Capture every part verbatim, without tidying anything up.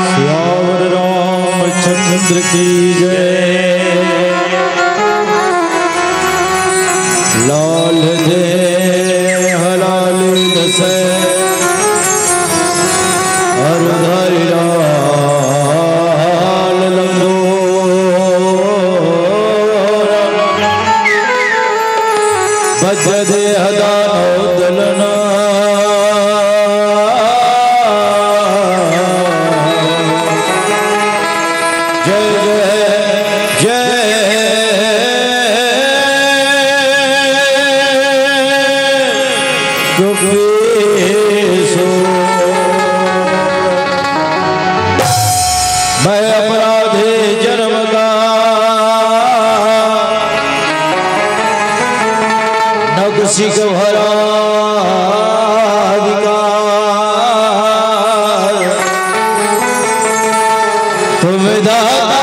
सियावर रामचंद्र की जय। लाल जय हलाल दस अरु धारी लाल लंगोरा। बजदे हदानो दलना। जय जय जय गोपीसो। मैं अपराधी जन्म का, न किसी को हरा अधिकार। तुम विधाता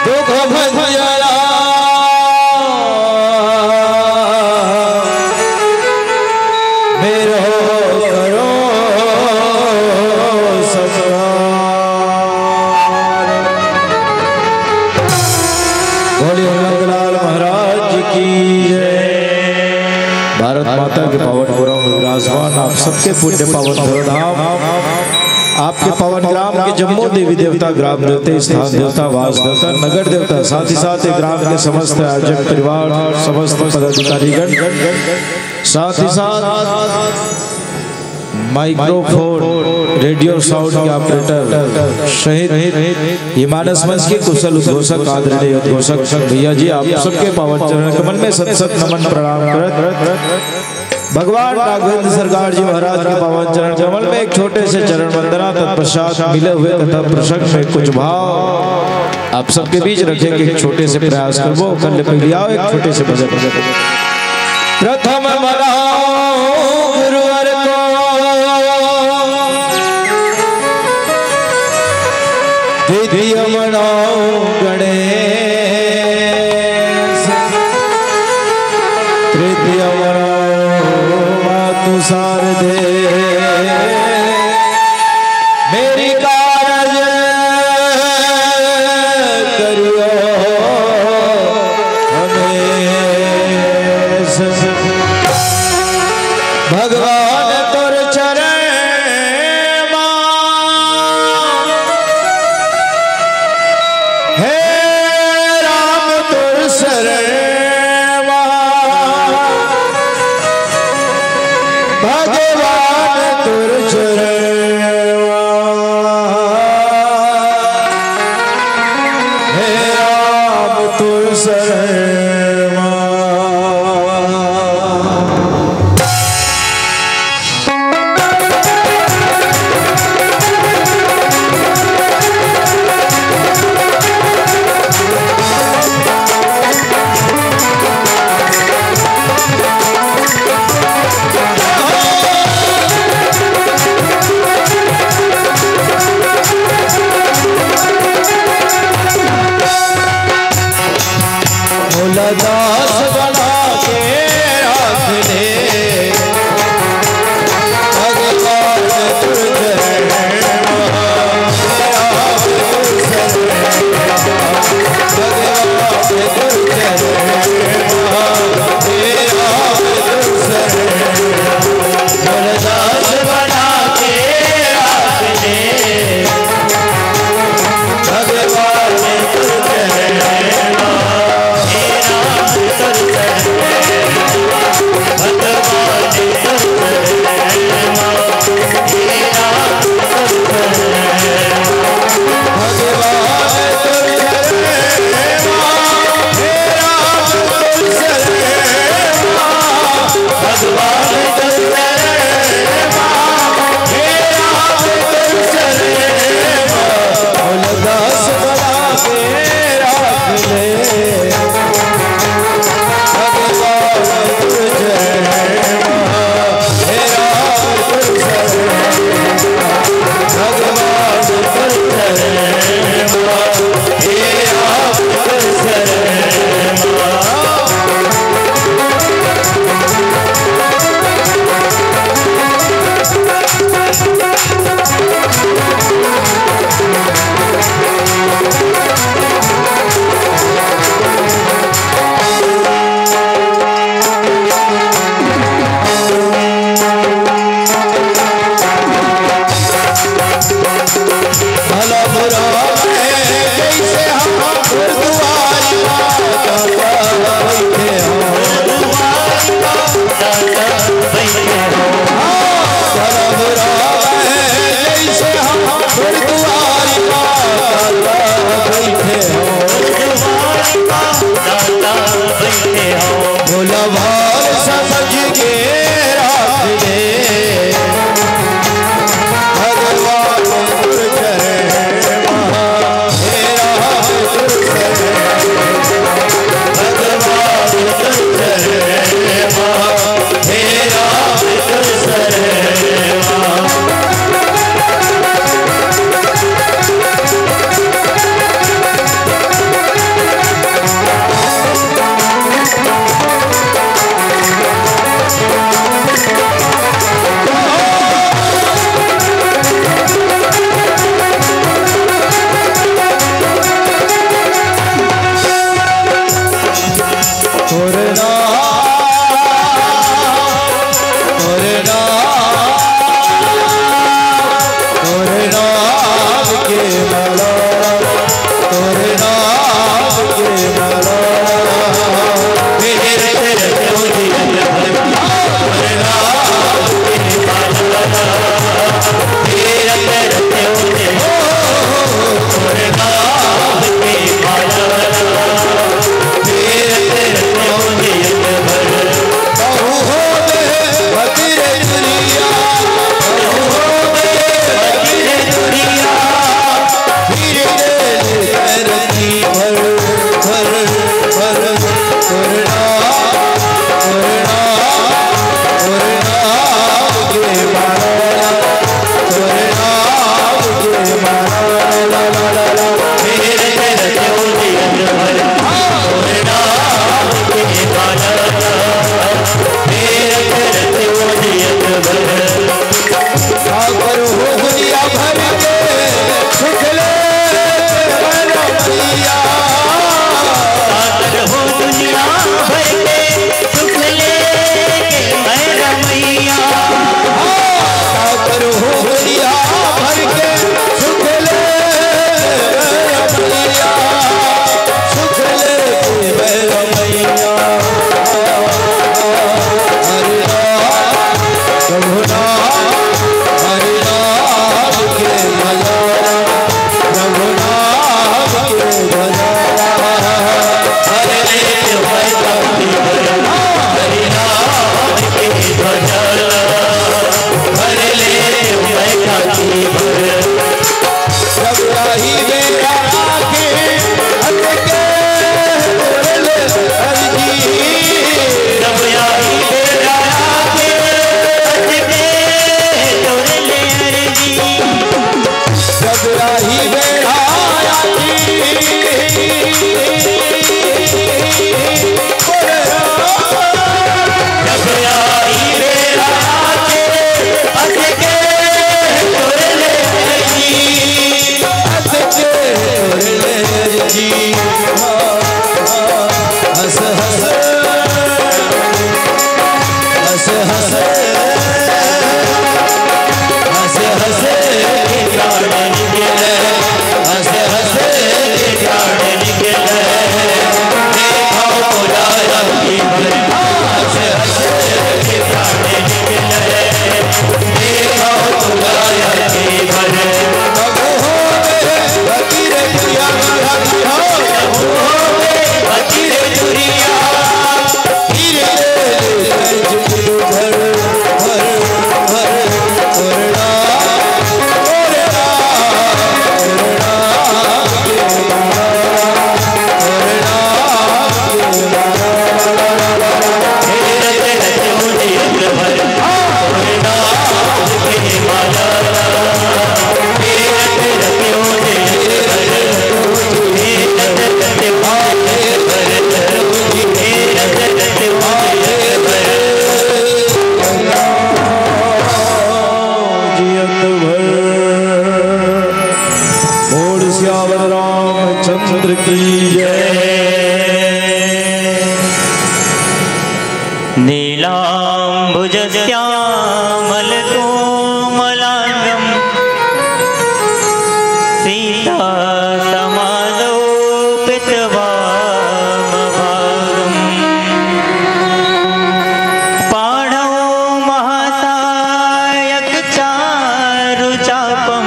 दुख भंजरा, मेरो करो सत्कार। बोलिए नंदलाल महाराज की जय। भारत माता के पावन पुरम विराजमान आप सबके पुण्य पावन धरोधाम, आपके पावन ग्राम के जम्मो देवी देवता, ग्राम देवता, स्थान देवता, वास देवता, नगर देवता, साथ ही साथ ये ग्राम के समस्त आयोजक परिवार, समस्त पदाधिकारीगण, साथ ही साथ माइक्रोफोन, रेडियो साउंड के ऑपरेटर सहित ये मानस मंच के कुशल उद्घोषक, आदरणीय उद्घोषक भैया जी, आप सबके पावन चरण कमल में सत सत नमन प्रणाम करत भगवान राघवेंद्र सरकार जी महाराज के पावन चरण कमल में एक छोटे से चरण वंदना, तत्पश्चात मिले हुए कथा प्रसंग में कुछ भाव आप सबके बीच रखेंगे। एक छोटे से प्रयास करबो, कर ले पहले आओ, एक छोटे से भजन। प्रथम मनाओ गुरुवर को, द्वितीय मनाओ गणेश, तृतीय मनाओ मातु शारदे। दास बना के राख दे भगवान तुझे। हंस हंस, हंस हंस, हंस हंस के प्राण निकले, हंस हंस के प्राण निकले। देखो राम की परिभाषा। जियत भर बोल सियावर रामचंद्र की जय। नीलाम्बुजश्यामलकोमलाङ्गं सीता समालोपितवामभागम्। पाणौ महासायकचारुचापं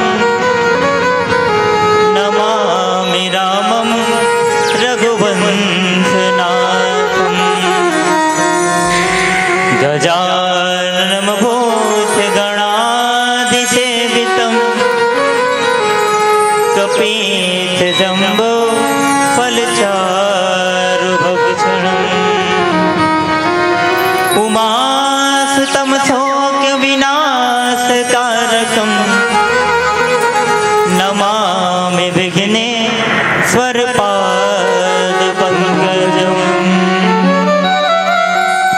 नमामि रामं रघुवंशनाथम्। गजाननमभूतगणादिसेवितम्। कपीतजम्बूफलचारुभक्षणम्। उमासुतमसोक विनाशकारकं नमामि विघ्नेश्वर पाद पंकजम्।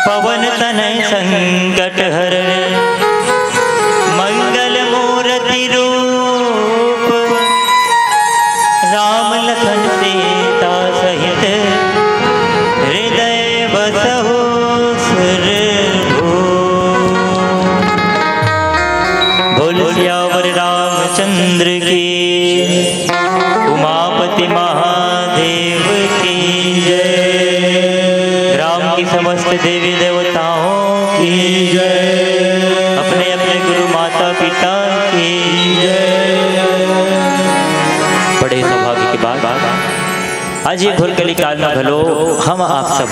पवन तनय संकट हरण मंगल मूर्ति रूप राम लखन सीता सहित हृदय बसहु सुरभूप। बोल सियावर रामचंद्र की, उमापति महादेव की जय। राम की समस्त देवी देवताओं की जय। अपने अपने गुरु माता पिता की जय। बड़े सौभाग्य की बात, आज ये घोर कली काल में घलो हम आप सब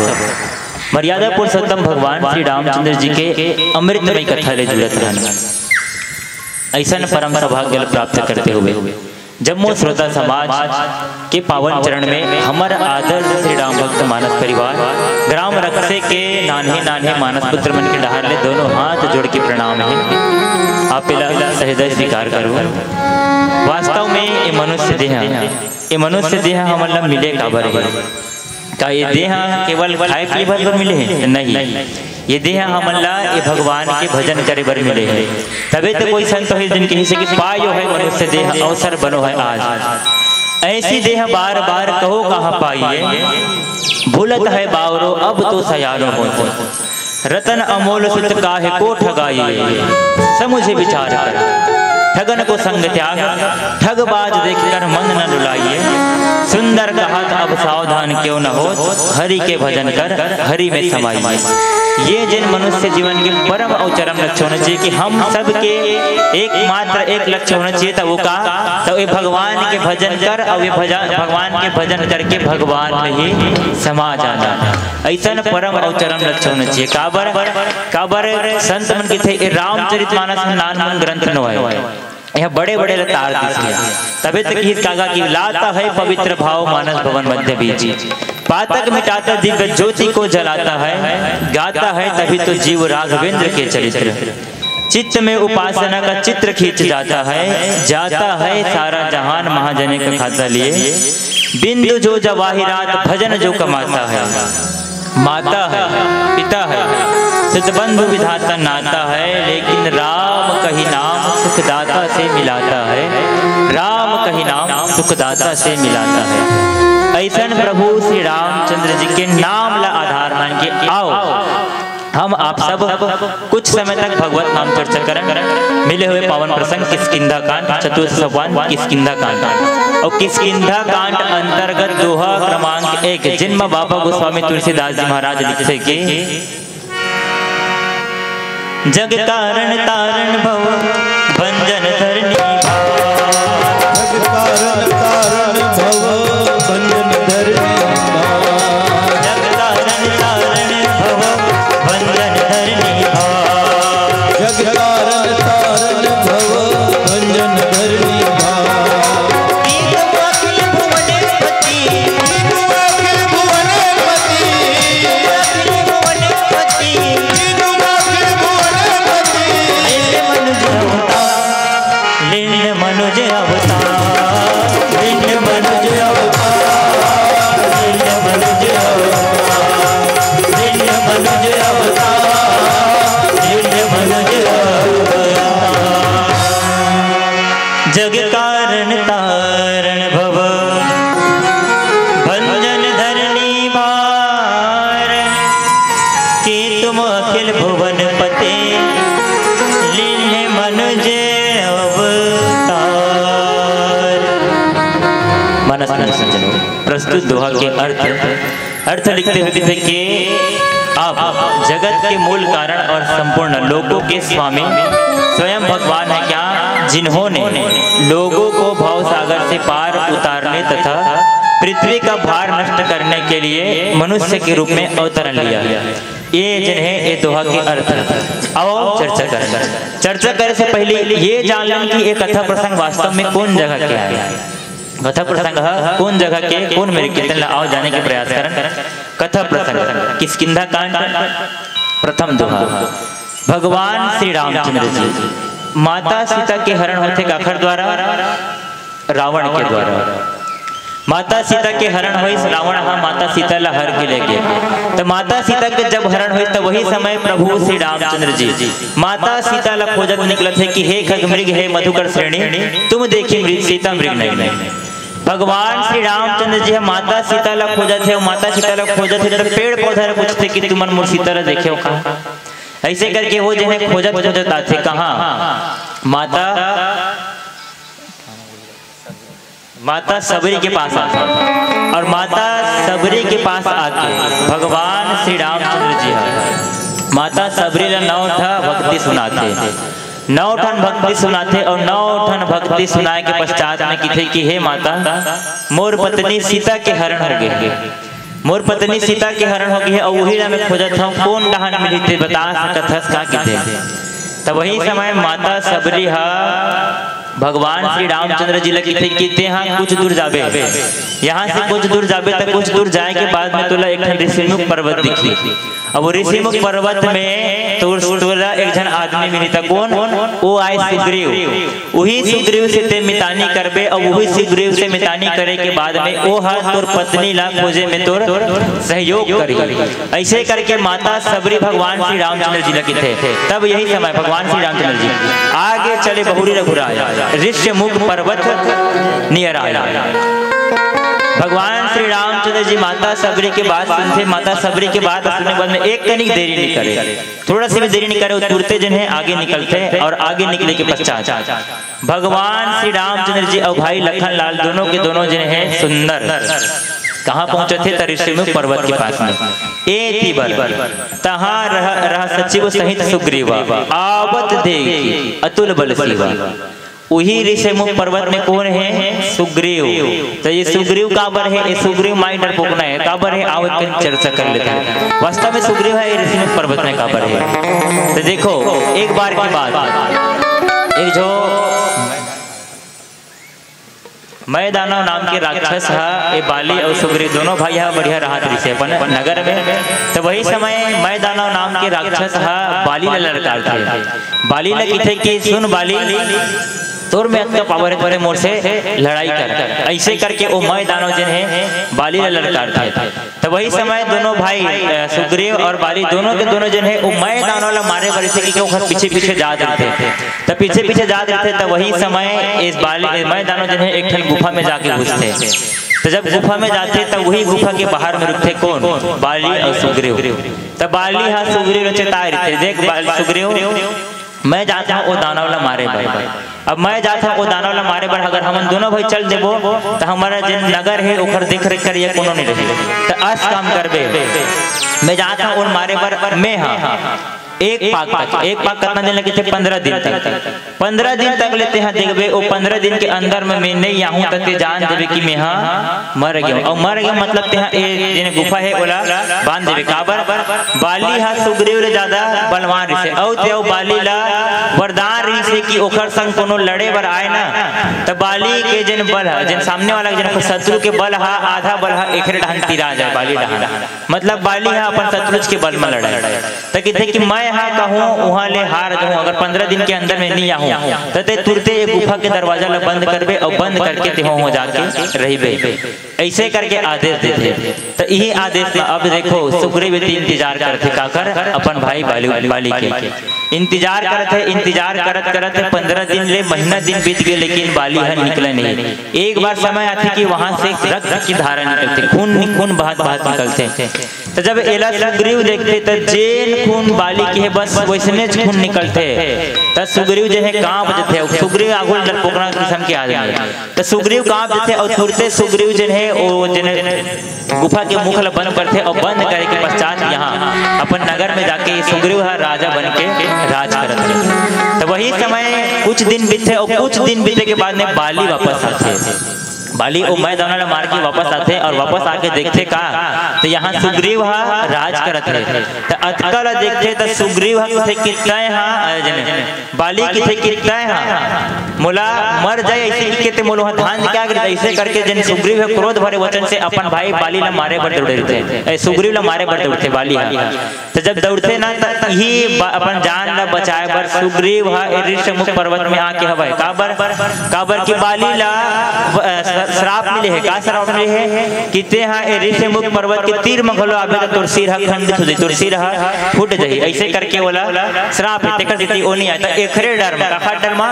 मर्यादा पुरुषोत्तम भगवान श्री रामचंद्र जी के अमृतमय कथा ले जुड़त रहन। ऐसन परम सौभाग्य प्राप्त करते हुए जम्मो श्रोता समाज के पावन चरण में हमर आदर्श श्री राम भक्त मानस परिवार, ग्राम रक्से के नान्हे नान्हे मानस पुत्र मन के डहार ले दोनों हाथ जोड़ के प्रणाम हे। आप एला सहृदय स्वीकार करो। वास्तव में ये मनुष्य देह, ये मनुष्य देह हमन ला मिले काबर हे? का ये देह केवल खाए पिए भर बर मिले हे? नहीं, ये देह हमन ला ये भगवान के भजन करे बर मिले हे। तबे तो कोई संत होही जिन कहिसे कि पायो है मनुष्य देह, अवसर बनो है आज। ऐसी देह बार बार कहो कहाँ पाइए, भूलत है बावरो अब तो सयानो होत। रतन अमोल सुत काहे को ठगाइए, समुझे विचार कर ठगन को संग त्याग। ठगबाज देखकर मन न लुलाइए। सुंदर कहत अब सावधान क्यों न हो, हरि के भजन कर हरि में समाइए। ये जिन मनुष्य जीवन के परम अउ चरम लक्ष्य होना चाहिए कि हम सबके एकमात्र एक लक्ष्य होना चाहिए, त वो का? त ये भगवान के भजन कर, अउ ये भजन, भगवान के भजन करके भगवान में ही समा जाना। ऐसन परम अउ चरम लक्ष्य होना चाहिए। काबर, काबर संत मन कथे, ये रामचरित मानस नानमुन ग्रंथ नोहय। यह बड़े बड़े ल तार दिस हे। तबे तो किहिस कागा कि लाता है पवित्र भाव मानस भवन मध्य बीच। पातक मिटाता दिव्य ज्योति को जलाता है, गाता है तभी तो जीव राघवेंद्र के चरित्र। चित्त में उपासना का चित्र खींच जाता है, जाता है सारा जहान महाजने का खाता लिए। बिंदु जो जवाहिरात भजन जो कमाता है, माता है, पिता है, सिद्ध बंधु विधाता नाता है, लेकिन राम कही नाम सुखदाता से मिलाता है। राम कही नाम सुखदाता से मिलाता है। अइसन प्रभु श्री रामचंद्र जी के नाम ला आधार मान के आओ, हम आप सब कुछ समय तक भगवत नाम चर्चा करन। मिले हुए पावन प्रसंग किष्किंधा कांड, चतुर्थ सोपान किष्किंधा कांड। और किष्किंधा कांड अंतर्गत दोहा क्रमांक एक, जिनमें बाबा गोस्वामी तुलसीदास जी महाराज लिखथे कि जग कारण तारण भव भंजन धरनी भार। जग कारण तारण भव भंजन धरनी भार। जग कारण तारण भव भंजन धरनी भार। जग कारण तारण भव भंजन धरनी भार। प्रीतम अखिल भुवनपति। प्रीतम अखिल भुवनपति। अखिल भुवनपति। प्रीतम अखिल भुवनपति। लिंग मनुज अवतार। लिंग मनुज अवतार। लिंग मनुज अवतार। लिंग मनुज अवतार। लिंग मनुज अवतार। लिंग मनुज अवतार। जग कारण तारण भव भंजन धरनी भार। कि तुम अखिल भुवन पते लीन्हे मनुज अवतार। मानस में सज्जनों, प्रस्तुत दोहा के अर्थ, अर्थ लिखते हुए लिखते कि आप जगत के मूल कारण और संपूर्ण लोकों के स्वामी स्वयं भगवान है क्या, जिन्होंने लोगों को भव सागर से पार उतारने तथा पृथ्वी का भार नष्ट करने के लिए मनुष्य के रूप में अवतरण लिया? ये जिन्हें ये दोहा के अर्थ। अब चर्चा करें। चर्चा करे से पहले ये जान लें कि ये कथा प्रसंग वास्तव में कौन जगह के आय। कथा प्रसंग ह कौन जगह के, कौन मेर के, तेन ला आओ जाने के प्रयास करन। कथा प्रसंग किष्किंधा कांड, प्रथम दोहा। भगवान श्री रामचंद्र जी, माता सीता के हरण होथे काखर द्वारा? रावण के द्वारा। माता सीता के हरण होइस, रावण हा माता सीता ला हर के लेगे। त माता सीता के जब हरण होइस, त वही समय प्रभु श्री रामचंद्र जी माता सीता ला खोजत निकलत हे कि हे खग मृग, हे मधुकर श्रेणी, तुम देखी मृग, सीता मृग नहीं मिली। भगवान श्री रामचंद्र जी ह माता सीता ला खोजत हे, माता सीता ला खोजत हे, त पेड़ पौधा ला पूछथे कि तुमन मोर सीता ला देखे हो का? ऐसे करके वो जो है खोजत खोजत आथे कहाँ? माता, माता सबरी के पास आथे। और माता सबरी के पास आके भगवान श्री रामचंद्र जी ह माता सबरी ला नौ ठा भक्ति सुनाथे। नौ ठन भक्ति सुनाथे और नौ ठन भक्ति सुनाए के पश्चात में किथे कि हे माता, मोर पत्नी सीता के हरण हो गए, मोर पत्नी सीता के हरण हो गए हे, और वही ला मैं खोजत हूँ, कौन डहान मिली ते बता सकत हस का किथे? तब वही समय माता सबरी हा भगवान श्री रामचंद्र जी ला किथे कि ते हा कुछ दूर जाबे, यहाँ से कुछ दूर जाबे, त कुछ दूर जाए के बाद में तोला एक ठन ऋषिमुख पर्वत दिखी। अब वो ऋषिमुख पर्वत में तोर, तोला एक झन आदमी मिली, त कौन? वो आय सुग्रीव। उही सुग्रीव से ते मितानी करबे, अब उही सुग्रीव से मितानी करे के बाद में ओ ह तोर पत्नी ला खोजे में तोर सहयोग करी। ऐसे करके माता सबरी भगवान श्री रामचंद्र जी ला किथे। तब यही समय भगवान श्री रामचंद्र जी आगे चले बहुरी रघुराय, ऋष्यमुख पर्वत नियर आय। भगवान श्री रामचंद्र जी माता सबरी के बात सुनथे। माता सबरी के बात सुने के बाद में एक कनिक देरी नहीं करे, थोड़ा सा भी देरी नहीं करे, वो तुरते जो है आगे निकलथे और आगे निकले के पश्चात भगवान श्री रामचंद्र जी और भाई लखन लाल दोनों के दोनों जो है सुंदर कहाँ पहुंचथे? त ऋषिमुख पर्वत के पास में। ए ती बर तहाँ रह, रह सचिव सहित सुग्रीवा आवत देखि अतुल बल सीवा। उही ऋषिमुख पर्वत में कौन है? सुग्रीव। त ये सुग्रीव काबर है? ये सुग्रीव माई डरपोकना है, काबर है? आओ एक चर्चा कर लेते हैं। वास्तव में सुग्रीव है ये ऋषिमुख पर्वत में काबर है? त देखो, एक बार की बात, एक जो मय दानव नाम के राक्षस हा, ये बाली और सुग्रीव दोनों भाई हा बढ़िया रहत रहिसे अपन नगर में। त वही समय मय दानव नाम के राक्षस हा बाली ला ललकारथे। बाली ला किथे कि सुन बाली, तोर में अतका पावर है, तोरे मोर से लड़ाई कर। ऐसे करके ओ मय दानव जिन है बाली ला ललकारथे। त वही समय दोनों भाई, अ, सुग्रीव और बाली दोनों के दोनों जन हे, वो मय दानव ला मारे बर जैसे कि ओखर पीछे पीछे जात रहिथे। त पीछे पीछे जात रहिथे, त वही समय इस बाली, मय दानव जन हे एक ठन गुफा में जाके घुसथे। त जब गुफा में जाथे, त वही गुफा के बाहर में रुकथे कोन? बाली और सुग्रीव। त बाली हा सुग्रीव ला चेताए रहिथे, "देख बाल-, सुग्रीव, मैं जात हूँ ओ दानव ला मारे बर।" अब मैं जात हूँ ओ दानव ला मारे बर, अगर हमन दोनों भाई चल देबो, त हमारा जेन नगर हे, ओखर देख रेख करिया कोनो नहीं रही। त अस काम करबे, मैं जात हूँ ओन मारे बर, मैं हा एक पाक तक, एक पाक कतना दिन लगे थे? पंद्रह दिन तक। पंद्रह दिन तक ले तेहा देखबे, ओ पंद्रह दिन के अंदर में मैं नहीं आहूं, त ते जान देबे कि मैं हा मर गयो। और मर गयो मतलब तेहा ए जेन गुफा हे, ओला बांध देबे। काबर? बाली हा सुग्रीव ले ज्यादा बलवान रहिसे। अउ ते अउ बाली ला वरदान रहिसे कि ओखर संग कोनो लड़े बर आए ना, त बाली के जेन बल हा, जेन सामने वाला के जेन शत्रु के बल हा, आधा बल हा एकरे डहन तिरा जाए, बाली डहन। मतलब बाली हा अपन शत्रु के बल में लड़े। त कहिथे कि मैं हा कहूँ उहाँ ले हार जाहूँ, अगर पंद्रह दिन के अंदर में नहीं आहूँ, त ते तुरते ये गुफा के दरवाजा ला बंद करबे और बंद करके तेहो हो जाके रहिबे। ऐसे करके आदेश देथे। त यही आदेश ला अब देखो, सुग्रीव इतनी इंतजार करथे काकर? अपन भाई बाली, बाली के इंतजार करत हे। इंतजार करत करत पंद्रह दिन ले महीना दिन बीत गए, लेकिन बाली ह निकले नहीं। एक बार समय आथे कि वहां से रक्त की धारा निकलथे, खून नि-, खून बहत बहत निकलथे। त जब एला सुग्रीव देखथे, त जेन खून बाली के हे, बस वैसने च खून निकलथे। त सुग्रीव जे हे कांप जथे, सुग्रीव आगू डरपोकना किसम के आदमी। त सुग्रीव कांप जथे और तुरते सुग्रीव जेन हे, ओ जेन गुफा के मुख ल बंद करथे और बंद करे के पश्चात यहाँ अपन नगर में जाके सुग्रीव ह राजा बन के राज करत हे। त वही समय कुछ दिन बीतथे और कुछ दिन बीते के बाद में बाली वापस आथे। बाली ओ मय दानव ला मार के वापस आथे और वापस आके देखथे का, त यहाँ सुग्रीव ह राज करत हे। त अतका ला देखथे त सुग्रीव ह कथे कि तय ह, अ, जेन बाली कथे कि तय ह मोला मर जाए ऐसे कहिके ते मोला धांध के आगे, ऐसे करके जेन सुग्रीव हे क्रोध भरे वचन से अपन भाई बाली ला मारे बर दौड़े रहिथे, ए, सुग्रीव ला मारे बर दौड़थे बाली ह। त जब दौड़थे ना, त इही बा-, अपन जान ला बचाए बर सुग्रीव ह ए ऋष्यमुख पर्वत में आके हवय। काबर? काबर कि बाली ला ब-, अ, स-, श्राप मिले हे। का श्राप मिले हे? कि ते ह ए ऋष्यमुख पर्वत के तीर म घलो आबे त तोर सिर ह खंडित हो जाही, तोर सिर ह फूट जाही। ऐसे करके ओला श्राप हे, तेकर सेती ओ नहीं आए। त एखरे डर म, काखर डर म?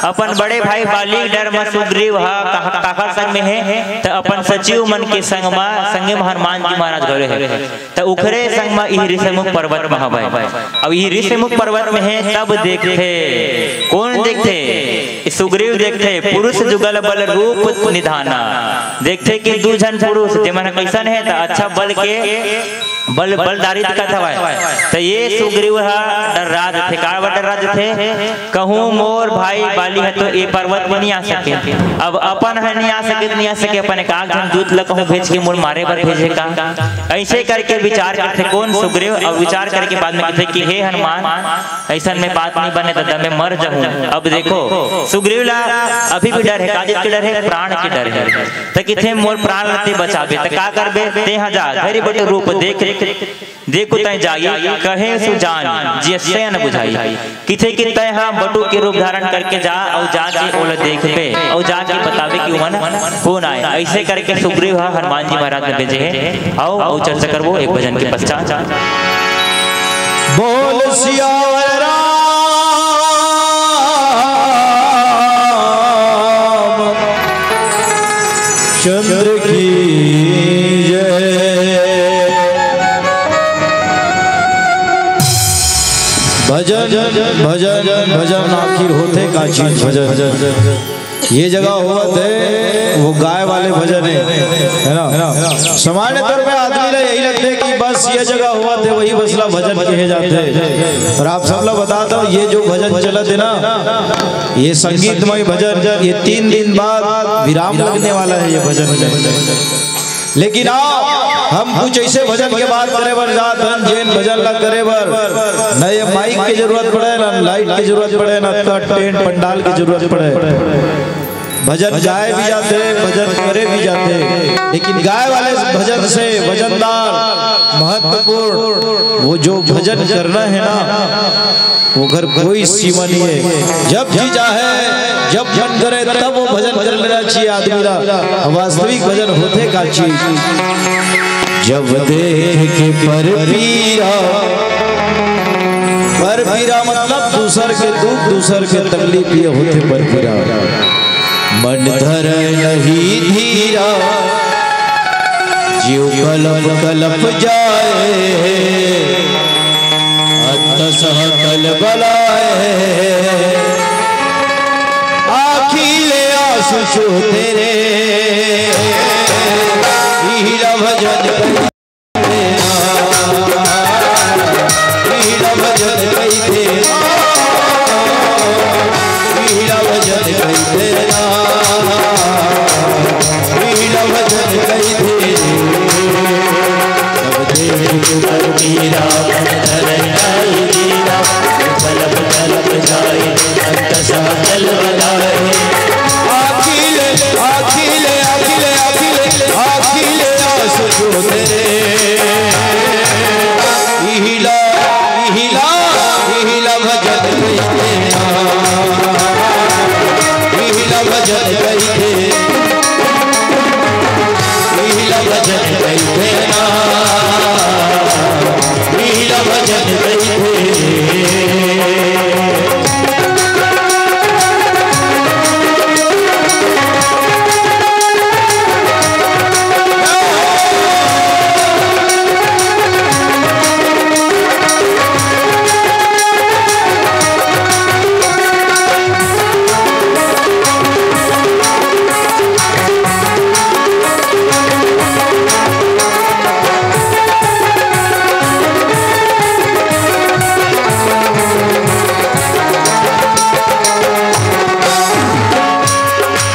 अपन बड़े भाई बाली डर म सुग्रीव ह का-, काखर संग में हे? त अपन सचिव मन के संग म, संगे म हनुमान जी महाराज घलो हे। त उखरे संग म इही ऋषिमुख पर्वत म हवय। अब इही ऋषिमुख पर्वत में हे, तब देखथे। कोन देखथे? सुग्रीव देखथे, पुरुष जुगल बल रूप निधाना। देखथे कि दू झन पुरुष, जेमन ह कइसन हे, त अच्छा बल के, बल, बलदारी दिखत हवय। त ये सुग्रीव ह डर्रा जथे। का बर डर्रा जथे? कहूँ मोर भाई बाली ह तो ए पर्वत में नहीं आ सके, अब अपन ह नहीं आ सके, नहीं आ सके, अपन एक आध झन दूत ल कहूँ भेज के मोर मारे बर भेजे का? ऐसे करके विचार करथे कोन? सुग्रीव। और विचार करके बाद में कहथे कि हे हनुमान, ऐसन में बात नहीं बने दादा, मैं मर जाहूँ। अब देखो सुग्रीव ला अभी भी डर हे, का चीज के डर हे? प्राण के डर हे। त किथे मोर प्राण ल ते बचाबे त का करबे? ते ह जा धरी बटु रूप देख, देखु तय जाई, कहे सु जान जिय सयन बुझाई। किथे कि तय ह बटु के रूप धारण करके जा, अउ जाके ओला देखबे, अउ जाके बताबे कि ओमन कोन आए। ऐसे करके सुग्रीव ह हनुमान जी महाराज ल भेजे हे। अउ, अउ चर्चा करबो एक भजन के पश्चात। बोल सियावर राम चंद्र की जय। भजन, भजन, भजन आखिर होथे का चीज? भजन। ये जगह होवत हे, वो गाय वाले भजन हे, है ना? सामान्य तौर पे आदमी ला यही लगथे कि बस ये जगह होवत हे, वही बस ला भजन कहे जाथे। और आप सब ला बता दो, ये जो भजन चलत हे ना, ये संगीतमय भजन, ये तीन दिन बाद विराम लगने वाला है ये भजन में। लेकिन आओ, हम कुछ ऐसे भजन के बात करे बर जात हन, जेन भजन ला करे बर न ये माइक के जरूरत पड़े, न लाइट के जरूरत पड़े, न त टेंट पंडाल के जरूरत पड़े। भजन गाए भी जाथे, भजन करे भी जाथे, लेकिन गाए वाले भजन से भजनदार महत्वपूर्ण, वो जो भजन करना है ना, ओकर कोई सीमा नहीं है। जब जी चाहे, जब मन करे, तब वो भजन कर लेना चाहिए आदमी ला। वास्तविक भजन होथे का चीज? जब देख के पर पीरा, पर पीरा मतलब दूसर के दुख, दूसर के तकलीफ, ये होथे पर पीरा। मन धरे नहीं धीरा, जीव कलप कलप जाए, अंत सह कल बलाए। आँखी ले आंसू चोते रे, पीरा भजन कहिथे ना, पीरा भजन कहिथे ना, पीरा भजन कहिथे ना, पीरा भजन कहिथे। जब देख के पर पीरा, मन धरे नहीं धीरा, कलप कलप जाए, अंत सह कल बलाए। आँखी ले, आँखी ले, आँखी ले, आँखी ले, आँखी ले आंसू चोते रे। इहिला, इहिला, इहिला भजन कहिथे ना। इहिला भजन कहिथे। इहिला भजन कहिथे ना। इहिला भजन कहिथे।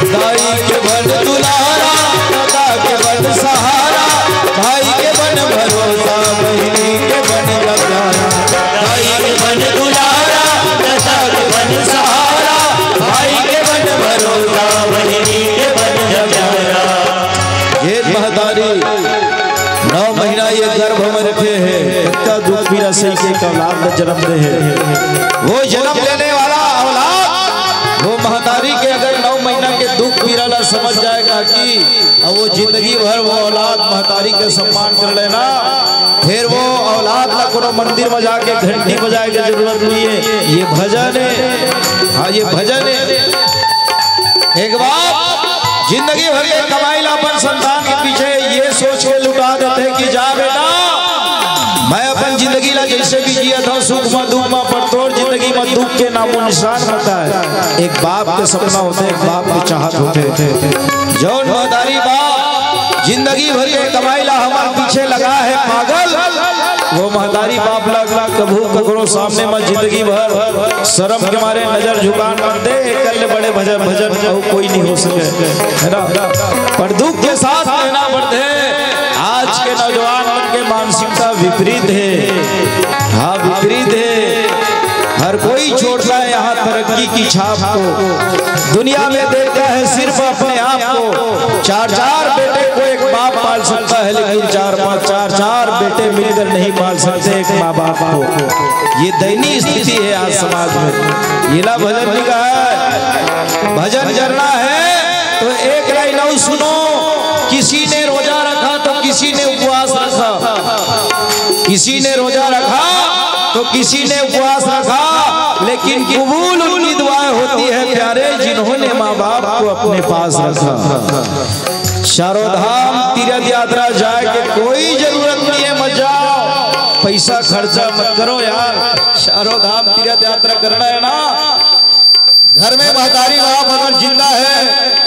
दाई के बन दुलारा, दादा के बन सहारा, भाई के बन भरोसा, बहिनी के बन प्यारा। दाई के बन दुलारा, दादा के बन सहारा, भाई के बन भरोसा, बहिनी के बन प्यारा। ये महतारी नौ महीना ये गर्भ में रखे हे, कतका दुख पीरा सही के एक औलाद ला जन्म दे हे। वो जन्म लेने वाला औलाद, वो महतारी के अगर नौ महीना के दुख पीरा ला समझ जाए काकी, अउ वो जिंदगी भर वो औलाद महतारी के सम्मान कर लेना, फिर वो औलाद ला कोनो मंदिर में जाके घंटी बजाए के जरूरत नहीं है। ये भजन है, हाँ, ये भजन है। एक बाप जिंदगी भर के कमाई ला अपन संतान के पीछे ये सोच के लुटा देथे कि जा बेटा, मैं अपन जिंदगी ला जैसे भी जियत हंव, सुख मा दुख मा, पर तोर जिंदगी मा दुख के नामो निशान मत आए। एक बाप के सपना होथे, एक बाप के चाहत होथे। जौन महतारी बाप जिंदगी भर के कमाई ला हमर पीछे लगा हे पागल, वो महतारी बाप ला कभू ककरो सामने मा जिंदगी भर शरम के मारे नजर झुकान मत दे, एकर ले बड़े भजन, भजन अउ कोई नहीं हो सके, है ना? पर दुख के साथ रहना पड़थे। आज के नौजवान मन के मानसिकता विपरीत हे, हाँ, विपरीत हे। हर कोई छोड़ता है यहाँ तरक्की की छाप को, दुनिया में देखता है सिर्फ अपने आप को। चार चार बेटे को एक बाप पाल सकता है, लेकिन चार पांच, चार चार बेटे मिलकर नहीं पाल सकते एक माँ बाप को। ये दयनीय स्थिति है आज समाज में। एला भजन भी कहा है, भजन करना है तो एक लाइन अउ सुनो। किसी ने रोजा रखा तो किसी ने उपवास रखा, किसी ने रोजा रखा तो किसी ने उपवास रखा, लेकिन कबूल उनकी दुआएं होती है प्यारे, जिन्होंने माँ बाप को अपने पास रखा। चारों धाम तीर्थ यात्रा जाए के कोई जरूरत नहीं है, मत जाओ, पैसा खर्चा मत करो यार। चारों धाम तीर्थ यात्रा करना है ना। घर में महतारी बाप अगर जिंदा है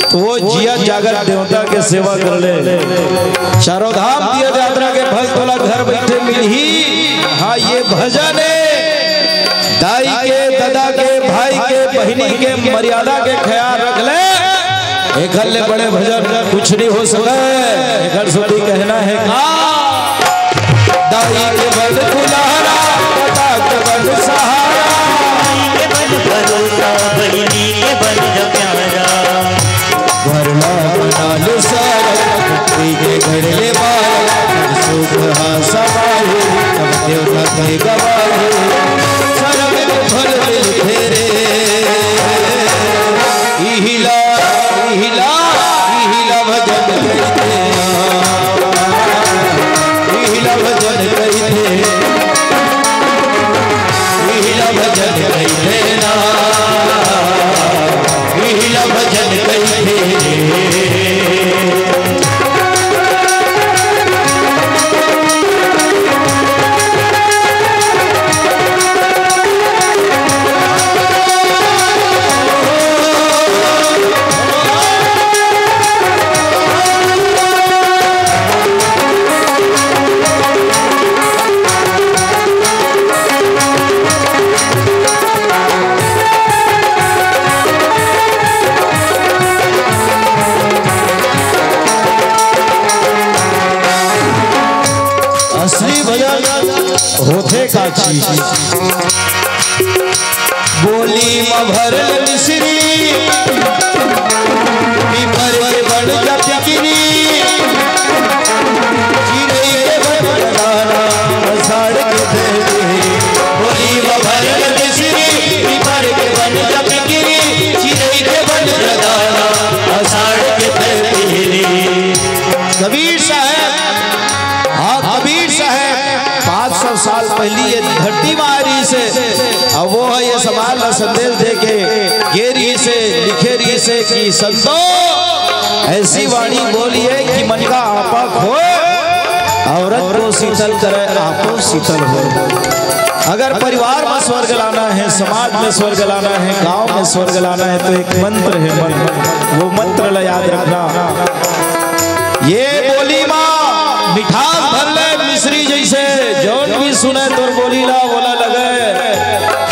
तो वो जिया जागत देवता के सेवा कर ले। चारों धाम तीर्थ यात्रा के फल तोला घर बैठे मिलही। हाँ, ये भजन है। दाई के, ददा के, भाई के, बहिनी के मर्यादा के ख्याल रख ले। एकर ले बड़े भजन कुछ नहीं हो सके। एकर सेती कहना है का? दाई के बन दुलारा, ददा के बन सहारा। भाई के बन भरोसा, बहिनी के बन जा प्यारा। घर ला बना ले सारा, पृथ्वी के गढ़ ले मारा, सुख हा समाए, सब देवता के गवाए, सरग में फल मिलथे रे। इहिला, इहिला, इहिला भजन करते हैं। होथे का चीज। बोली म भरल मिश्री, पीपर के बन जा पिकरी, चिरई के बन जा दाना, आषाढ़ के दही। बोली म भरल मिश्री, पीपर के बन जा पिकरी, चिरई के बन जा दाना, आषाढ़ के दही। कबीर साहब, हाँ, कबीर साहब पाँच सौ साल पहली ये धरती म आए रहिसे, अउ वो ह ये समाज ला संदेश दे के गे रहिसे, लिखे रहिसे कि संतो, ऐसी वाणी बोलिए कि मन का आपा खोए, औरत को शीतल करे, आपो शीतल हो। अगर परिवार में स्वर्ग लाना है, समाज में स्वर्ग लाना है, गांव में स्वर्ग लाना है, तो एक मंत्र है, मंत्र, वो मंत्र ला याद रखना। ये बोली मा मिठास भर ले मिश्री जैसे, जौन भी सुने तोर बोली ला, बोला लगे,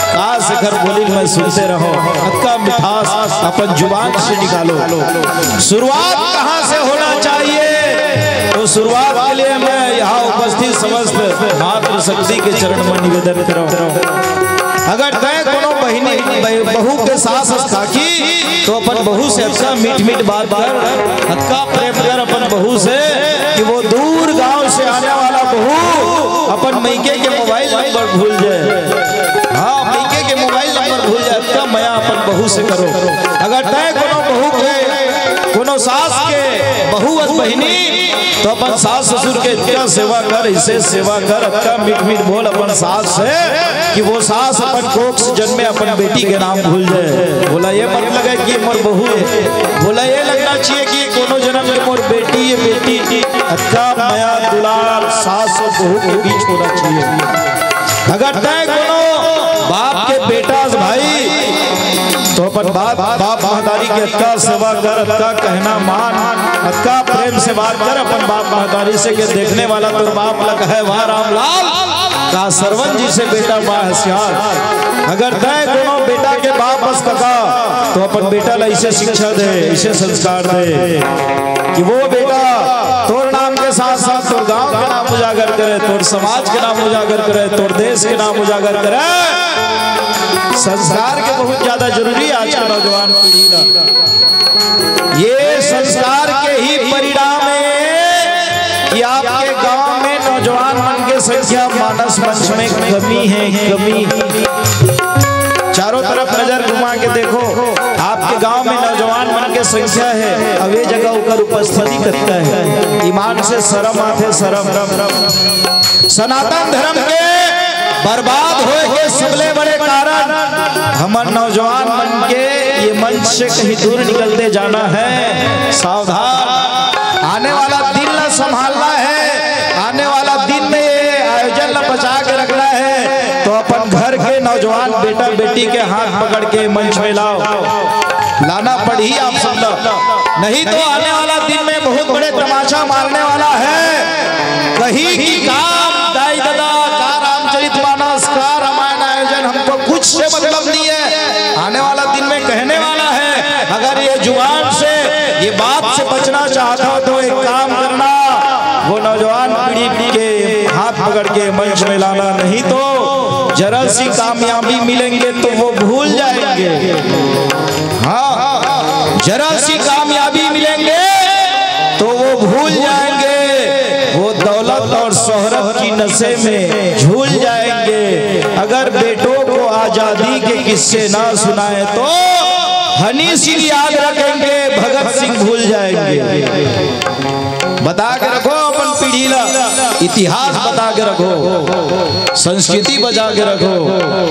काश एकर बोली मैं सुनते रहो। अतका मिठास अपन जुबान से निकालो। शुरुआत कहाँ से होना चाहिए, तो शुरुआत के लिए मैं यहाँ उपस्थित समस्त मातृशक्ति के चरण में निवेदन करूँ। अगर तय कोनो बहिनी, बहू के सास अस काकी, तो अपन बहू से अतका मीठ मीठ बात कर, अतका प्रेम कर अपन बहू से कि वो दूर गांव से आने वाला बहू अपन मइके के मोबाइल नंबर भूल जाए। हाँ, मइके के मोबाइल नंबर भूल जाए, अतका मया अपन बहू से करो। अगर तय कोनो बहू के, कोनो सास के बहू अस बहिनी, तो अपन सास ससुर के अतका सेवा कर, ऐसे सेवा कर, अतका मीठ मीठ बोल अपन सास से कि वो सास अपन कोख से जन्मे अपन बेटी के नाम भूल जाए। बोला ये मत लगे कि मोर बहू है, बोला ये लगना चाहिए कि कोनो जन्म के मोर बेटी है, बेटी। अतका मया दुलार सास और बहू के बीच होना चाहिए। अगर तय कोनो बाप के बेटा भाई, तो अपन बाप, बाप महतारी के अतका सेवा कर, अतका कहना मान, अतका प्रेम से बात कर अपन बाप महतारी से, कि देखने वाला तोर बाप ला कहे, "वाह रामलाल, का सरवन जैसे बेटा, वाह होशियार।" अगर तय कोनो बेटा के बाप अस कका, तो अपन बेटा ला ऐसे शिक्षा दे, ऐसे संस्कार दे कि वो बेटा तोर नाम के साथ साथ तोर गांव के नाम उजागर करे, तोर समाज के नाम उजागर करे, तोर देश के नाम उजागर करे। संस्कार के बहुत ज्यादा जरूरी है आज के नौजवान पीढ़ी ला। ये संस्कार के ही परिणाम है कि आपके गांव में नौजवान मन के संख्या मानस मंच में कमी है, कमी। चारों तरफ नजर घुमा के देखो, आपके गांव में नौजवान मन के संख्या है, अब ये जगह ओकर उपस्थिति कतका है? ईमान से शर्म आथे, शर्म। सनातन धर्म के बर्बाद होए के सबले बड़े कारण हमर नौजवान मन के ये मंच से कहीं दूर निकलते जाना है। सावधान, आने वाला दिन ला संभालना है, आने वाला दिन में ये आयोजन ला बचा के रखना है, तो अपन घर के नौजवान बेटा बेटी के हाथ पकड़ के मंच में लाओ, लाना पड़ही आप सब ला, नहीं तो आने वाला दिन में बहुत बड़े तमाचा मारने वाला है। कहीं की काम दाई ददा, का रामचरित मानस, का रामायण आयोजन, हमको कुछ से मतलब नहीं है। आने वाला दिन में कहने वाला है, अगर ये जुबान से, ये बात से बचना चाहता हो तो एक काम करना, वो नौजवान पीढ़ी के हाथ पकड़ के मंच में लाना, नहीं तो जरा सी कामयाबी मिलेंगे तो वो भूल जाएंगे। हाँ, जरा सी कामयाबी मिलेंगे तो वो भूल जाएंगे, वो दौलत और शोहरत की नशे में झूल जाएंगे। अगर बेटों को आजादी के किस्से ना सुनाए तो हनी सिंह याद रखेंगे, भगत सिंह भूल जाएंगे। बता के रखो अपन पीढ़ी ला, इतिहास बता के रखो, संस्कृति बचा के रखो,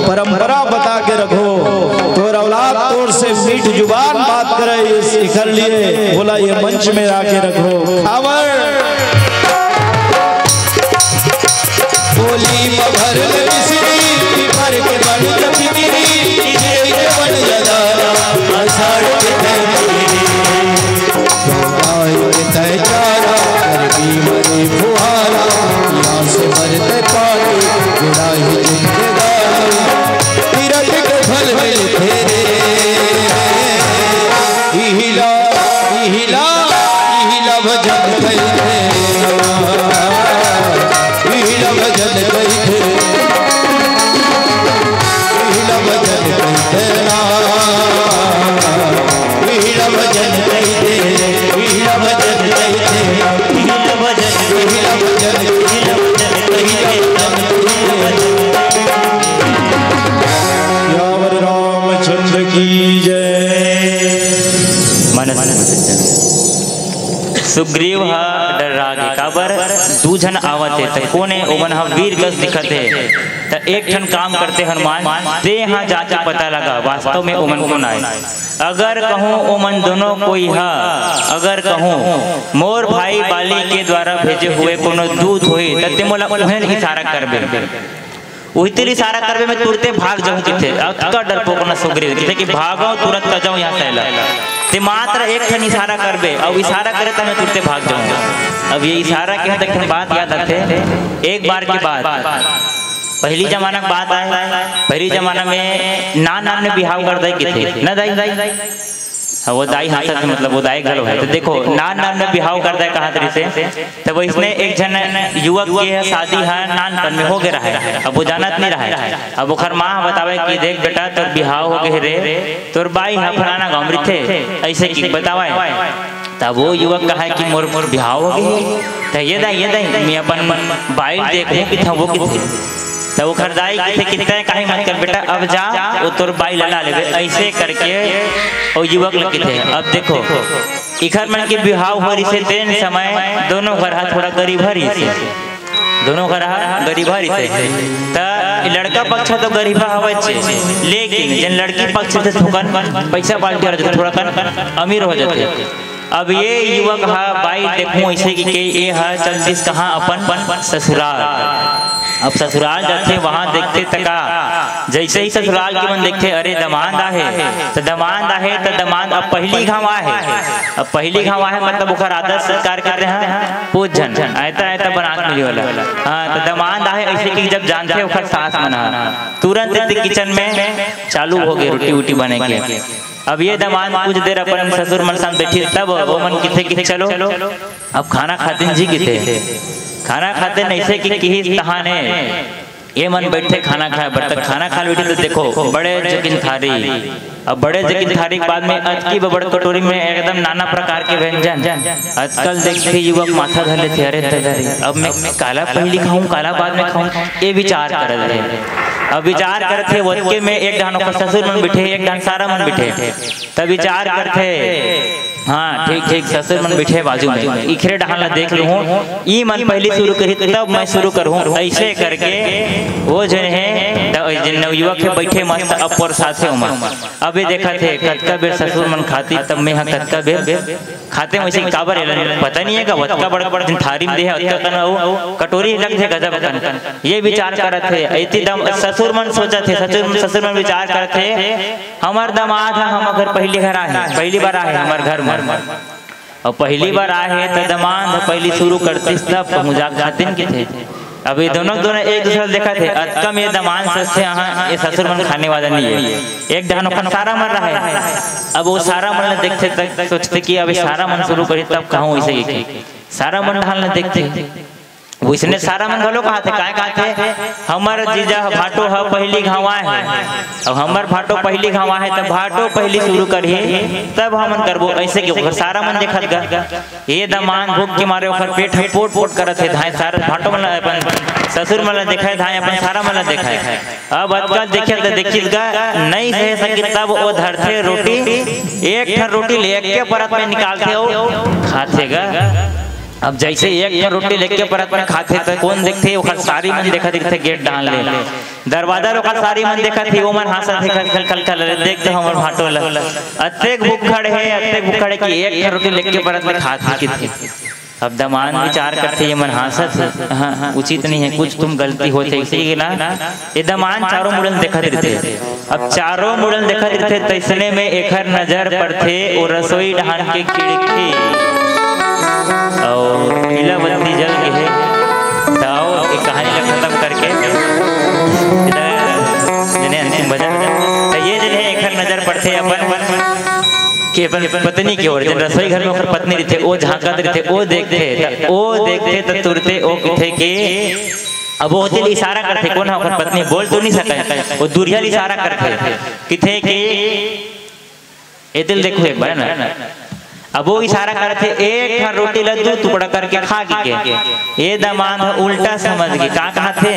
परंपरा बता के रखो। तोर औलाद तोर से मीठ जुबान बात करे, ये कर लिए बोला, ये मंच में आके रखो। खबर बोली म भरल मिश्री, पीपर के बन जब गिरी, चिरई के बन जदाना, आषाढ़ के तय गिरी। आए के तय चारा, गर्मी मरे फुहारा, यहाँ से मरते पानी, बुराई जिंदगानी, तीरथ के फल मिलते रे। इहिला, इहिला, इहिला भजन कई सुग्रीव ह डर्रा गे, काबर दू झन आवत हे, त कोन हे? ओमन ह वीर कस दिखत हे। त एक ठन काम करते हनुमान, ते ह जाके पता लगा वास्तव में ओमन कोन आय। अगर कहूँ ओमन दोनों कोई ह, अगर कहूँ मोर भाई बाली के द्वारा भेजे हुए कोनो दूत होही, त ते मोला उहें इशारा करबे। उही तीर इशारा करबे, मैं तुरते भाग जाऊं किथे। अतका डरपोक न सुग्रीव किथे कि भागो, तुरंत कर जाऊं यहाँ से। ते मात्र एक ठन इशारा करबे, अउ इशारा करे त मैं तुरते भाग जाऊं। अब ये इशारा के, त एक ठन बात याद आथे, एक बार के बात, पहली जमाना के बात आय। पहली जमाना में नान नान में बिहाव कर दे किथे, न दाई? हाँ, वो दाई हाँसत हे, मतलब वो दाई घलो हे। त देखो, नान नान में बिहाव कर दे कहत रहिसे, त वइसने एक झन युवक के शादी ह नानपन में हो गे रहय। अब वो जानत नहीं रहय। अब ओखर माँ ह बतावय कि देख बेटा, तोर बिहाव हो गे रे, तोर बाई ह फलाना गाँव में रहिथे, अइसे कि बतावय। तब वो युवक कहय कि मोर, मोर बिहाव हो गे, त ये दाई, ये दाई, मैं अपन बाई ल देखहूँ किथे, वो किथे। त ओखर दाई किथे, किथे काहे मत कर बेटा, अब जा, वो तोर बाई ल ला लेबे। अइसे करके वो युवक ल किथे। अब देखो, इखर मन के बिहाव हो रहिसे, तेन समय दोनों घर ह थोड़ा गरीब ह रहिसे, दोनों घर ह गरीब ह रहिसे। त लड़का पक्ष तो गरीब हवय, लेकिन जेन लड़की पक्ष से थोकन पैसा पार्टी हो जाथे, थोड़ा कन अमीर हो जाथे। अब ये युवक ह बाई देखहूँ अइसे कि के, ए ह चल दिस कहाँ? अपन ससुराल। अब ससुराल जाथे, वहाँ देखथे त का, जइसे ही ससुराल के मन देखथे, अरे दमांद आहे, त दमांद आहे, त दमांद अब पहली घाव आहे। अब पहली घाव आहे मतलब ओखर आदर सत्कार करते हैं, पूछ झन, आयता आयता बनात मिली वाला। हाँ, त दमांद आहे अइसे कि जब जानथे ओखर सास मन ह, तुरंत एती किचन में चालू हो गे रोटी वोटी बने के। अब ये दमांद कुछ देर अपन ससुर मन संग बैठी, तब वो मन किथे कि चलो अब खाना खातिन जी किथे। खाना खातिन अइसे कि किहिस तहाने ये मन बैठे खाना खाए बर। त खाना खा बैठी त देखो बड़े जकिन थारी, अब बड़े जकिन थारी के बाद में अतकी बड़ कटोरी में एकदम नाना प्रकार के व्यंजन। आजकल देखथे युवक माथा धर लेथे, अरे ददा रे, अब मैं काला पहली खाऊं, काला बाद में खाऊं, ये विचार करत हे। अब विचार करथे, ओतके में एक डाहन ओकर ससुर मन बैठे, एक डाहन सारा मन बैठे, तब विचार करथे, हाँ, ठीक, ठीक, ससुर मन बैठे बाजू में, इखरे डाहन ला देख लूहूँ, ई मन पहली शुरू करही, तब मैं शुरू करहूँ, अइसे करके वो जेन हे, त जेन नवयुवक हे, बैठे मस्त, अब परोसाथे ओमन। अब ये देखत हे, कतका बेर ससुर मन खातिस, तब मैं ह कतका बेर खातेंव, वइसे काबर एला पता नहीं हे का, ओतका बड़, बड़ थारी में दे हे, ओतका कन अउ कटोरी लगथे गजब कन। ये विचार करत हे, एती दम ससुर मन सोचत हे, ससुर, ससुर मन विचार करत हे, हमर दमांद ह, हम अगर पहली घर आहे, पहली बार आहे हमर घर में, अउ पहली बार आहे त दमांद ह पहली शुरू करतिस तब कहूँ जा खातिन किथे। अब ये दोनों, दोनों एक दूसरा ल देखत हे, अतका में ये दमांद सोचथे, हाँ, ये ससुर मन खाने वाला नहीं हे। एक डाहन ओखर सारा मन रहे, अब वो सारा मन ल देखथे त सोचथे कि अब ये सारा मन शुरू करही तब कहूँ अइसे कि सारा मन डाहन ल देखथे। वइसने सारा मन घलो कहथे, काय कहथे, हमर जीजा ह भाटो ह पहली घाव आहे, अब हमर भाटो पहली घाव आहे, त भाटो पहली शुरू करही, तब हमन करबो, अइसे कि ओखर सारा मन देखत गा। ये दमांद भूख के मारे ओखर पेट ह पोट पोट करत हे, धाय सारा भाटो मन ल, अपन ससुर मन ल देखाय, धाय अपन सारा मन ल देखाय। अब अतका देखे त देखिस गा, नहीं सहे सकिस, तब वो धरथे रोटी, एक ठन रोटी ले एके परत में निकालथे अउ खाथे गा। अब जइसे एक ठन रोटी ले एके परत में खाथे, त कोन देखथे? ओखर सारी मन देखत रहिथे गेट डाहन ले। दरवाजा ले ओखर सारी मन देखत हे, ओमन हाँसत हे, खल, खल, खल, खल, "अरे देख तो हमर भाटो ल, अतेक भुक्खड़ हे, अतेक भुक्खड़ हे कि एक ठन रोटी ले एके परत में खात हे," किथे। अब दमांद विचार करथे, "ये मन हाँसत हे, हाँ, हाँ, उचित नहीं है, कुछ तुम गलती होत हे," अइसे कि ना, ये दमांद चारों मुड़न देखत रहिथे। अब चारों मुड़न देखत रहिथे, तइसने में एखर नजर पड़थे ओ रसोई डाहन के खिड़की, अउ पीला बत्ती जल गे हे। त आओ, ये कहानी ला खतम करके, इधर जने अंतिम भजन। त ये जने एखर नजर पड़थे अपन के अपन पत्नी के ओर, जेन रसोई घर में ओकर पत्नी रहिथे, ओ झांकत रहिथे, ओ देखथे, त ओ देखथे, त तुरते ओ किथे के अब ओती ले इशारा करथे, कोन ह ओकर पत्नी बोल तो नहीं सकय, वो दूरिहा ले इशारा करथे, किथे कि एती ले देखो एक बार, है ना? अब वो इशारा करथे, एक ठन रोटी ला दू टुकड़ा करके खा के। ये दमांद ह उल्टा समझ गे, का कहथे,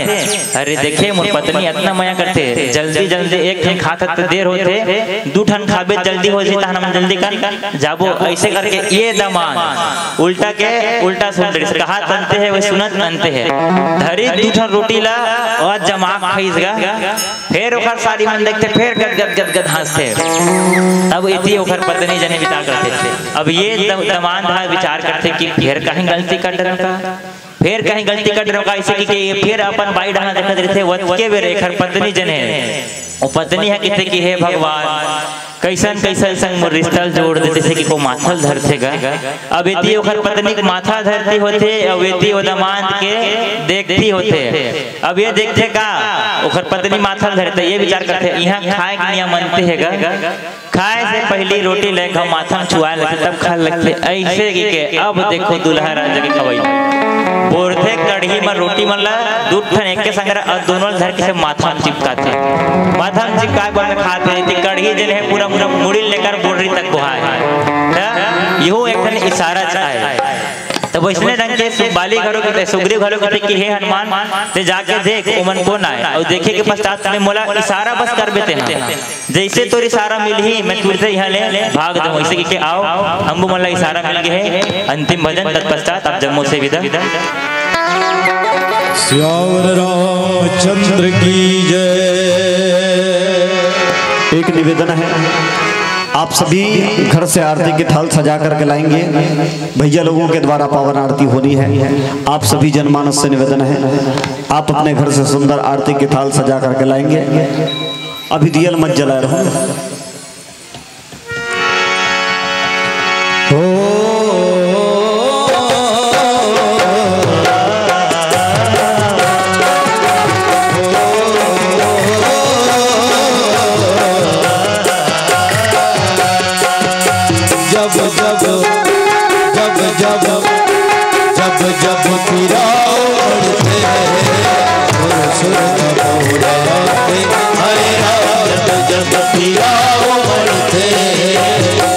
"अरे देखे, मोर पत्नी अतना मया करथे, जल्दी जल्दी एक ठन खात त देर होथे, दू ठन खाबे जल्दी हो जी, तहन हम जल्दी कर जाबो।" ऐसे करके ये दमांद उल्टा के उल्टा सुन रहिस, कहत अंते हे, वो सुनत अंते हे। धरी दू ठन रोटी ला अउ जमा खाइस गा। फेर ओकर सारी मन देखथे, फेर गद गद गद गद हंसथे। तब एती ओकर पत्नी जने बिचार करथे। अब ये दम-, दमांद ह बिचार करथे कि फेर कहीं गलती कर डरेंव का, फेर कहीं गलती कर डरेंव का, ऐसे कि, कि ये फेर अपन बाई डहना देखत रहिथे। ओतके बेर एकर पत्नी जने, वो पत्नी ह कहिथे कि हे भगवान, कइसन कइसन संग मोर रिश्ता ल जोड़ दे, जइसे कि को माथा ल धरथे गा। अब एती ओकर पत्नी के माथा धरती होथे, अब एती ओ दमांद के देखती होथे। अब ये देखथे का, ओकर पत्नी माथा ल धरथे, ये बिचार करथे, इहाँ खाए के नियम अंते हे गा। खाए से पहिली रोटी ले घाव माथा म चुआए लगथे, तब खाए लगथे। ऐसे कि के, अब देखो दूल्हा राजा के खवई। बोरथे कढ़ी म रोटी मन ला, दू ठन एके संग रख, अउ दोनों ल धर के से माथा म चिपकाथे। माथा म चिपकाए बर में खाथे, ते कढ़ी जेन हे पूरा, पूरा मुड़ी लेकर बोररी तक बोहाए। त इहो एक ठन इशारा आय। तब वइसने ढंग के सु-, बाली घलो कहिथे, सुग्रीव घलो कहिथे कि हे हनुमान, ते जाके देख, ओमन कोन आय, अउ देखे के पश्चात में मोला इशारा बस करबे तेहा। जइसे तोर इशारा मिलही, मैं तुरते इहाँ ले भाग जाहूँ। अइसे कहिके आओ, अम्बू मन ला इशारा मिल गे हे। अंतिम भजन, तत्पश्चात आप जम्मो से विदा। सियावर रामचंद्र की जय। एक निवेदन है, आप सभी घर से आरती की थाल सजा करके लाएंगे। भैया लोगों के द्वारा पावन आरती होनी है। आप सभी जनमानस से निवेदन है, आप अपने घर से सुंदर आरती की थाल सजा करके लाएंगे। अभी दियल मत जला रहो। ओ, जब जब, जब जब, जब जब पीरा उमड़थे, सुर सुर तमोरा थे। हरे राम, जब जब पीरा उमड़थे,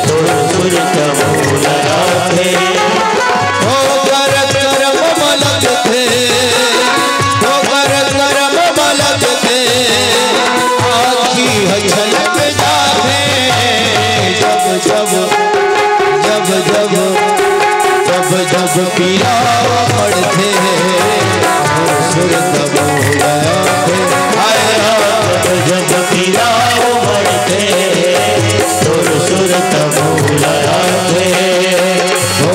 सुर सुर तमोरा थे। ठोकर करम मलक थे, ठोकर करम मलक थे, आँखी ह छलक जाथे। जब जब, जब जब, जब जब पीरा पड़थे, सुर तब उमड़थे। हाय राम, जब पीरा पड़थे, सुर सुर तब उमड़थे। ओ,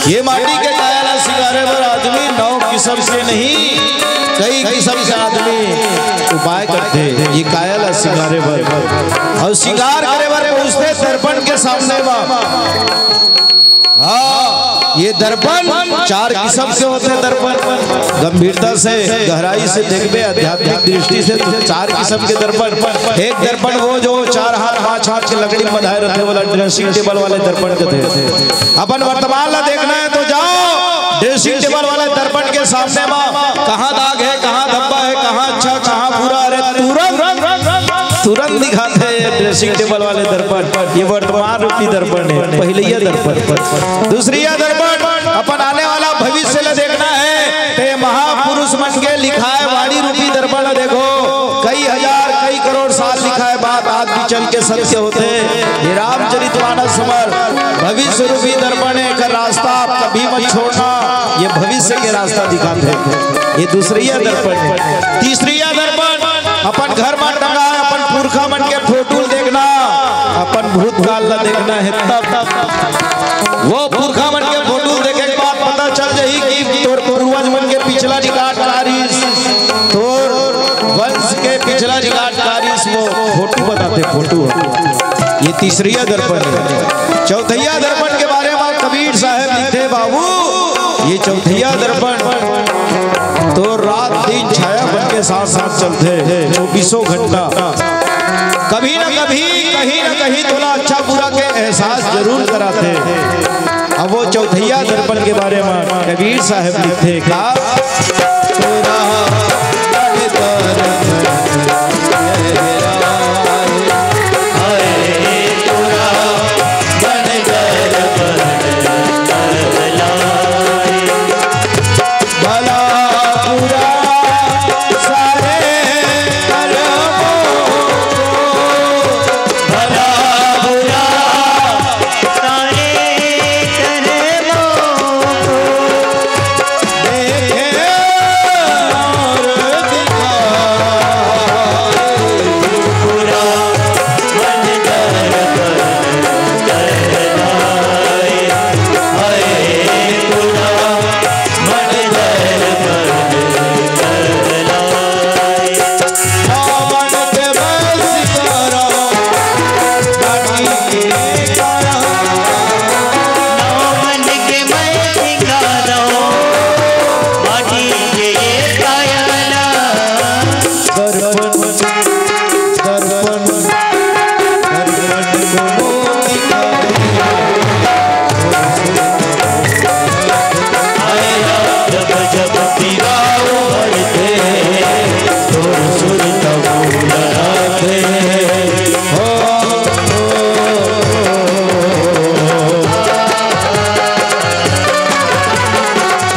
ये माटी के काया ला सिंगारे बर आदमी नौ किसम के नहीं, कई किसम के आदमी उपाय करथे ये काया ला सिंगारे बर। अउ सिंगार करे बर पहुंचथे दर्पण के सामने मा। हाँ, ये दर्पण चार किसम के होथे। दर्पण गंभीरता से, गहराई से देखबे, आध्यात्मिक दृष्टि से, तो चार किसम के दर्पण। एक दर्पण वो जो चार हाथ, पांच हाथ के लकड़ी म बंधाए रथे, ओला dressing table वाले दर्पण कथे। अपन वर्तमान ला देखना है तो जाओ, dressing table वाले दर्पण के सामने मा कहाँ दाग है, कहाँ धब्बा है, कहाँ अच्छा, कहाँ बुरा, अरे तुरंत, तुरंत दिखाथे ये dressing table वाले दर्पण। ये वर्तमान रूपी दर्पण है, पहिलइया दर्पण। दूसरिया दर्पण अपन आने वाला भविष्य ला देखना है, तो ये महापुरुष मन के लिखाए वाणी रूपी दर्पण देखो। कई हजार, कई करोड़ साल लिखाए बात आज भी चल के सत्य होथे। ये रामचरितमानस हमर भविष्य रूपी दर्पण हे, एकर रास्ता आप कभी मत छोड़ना। ये भविष्य के रास्ता दिखाथे। ये दूसरिया दर्पण हे। तीसरिया दर्पण अपन घर म टंगा हे, अपन पुरखा मन के फोटो ल देखना, अपन भूतकाल ला देखना हे, तब वो पुरखा मन के फोटो देखे के बाद पता चल जाही कि तोर पूर्वज मन के पिछला रिकॉर्ड का रिस, तोर वंश के पिछला रिकॉर्ड का रिस, वो फोटो बताथे, फोटो। ये तीसरिया दर्पण हे। चौथैया दर्पण के बारे में कबीर साहब लिखथे, बाबू, ये चौथैया दर्पण तो रात दिन छाया बन के साथ साथ चलथे, चौबीसों घंटा। कभी ना कभी, कहीं ना कहीं तोला अच्छा बुरा के एहसास जरूर कराथे। अब वो चौथैया दर्पण के बारे में कबीर साहब लिखथे का? भला बुरा सारे कर्मों को, भला बुरा सारे कर्मों को देखे और दिखाए। बुरा मन कर कर कर लाए। हाय बुरा मन कर कर कर लाए। सावन के मैं सिंगारा, माटी के काया। सावन के मैं सिंगारा, माटी के ये काया। दर्पण, दर्पण, दर्पण को दिखाई। जब जब पीरा उभरते, सुर सुर तब लहराते। हो,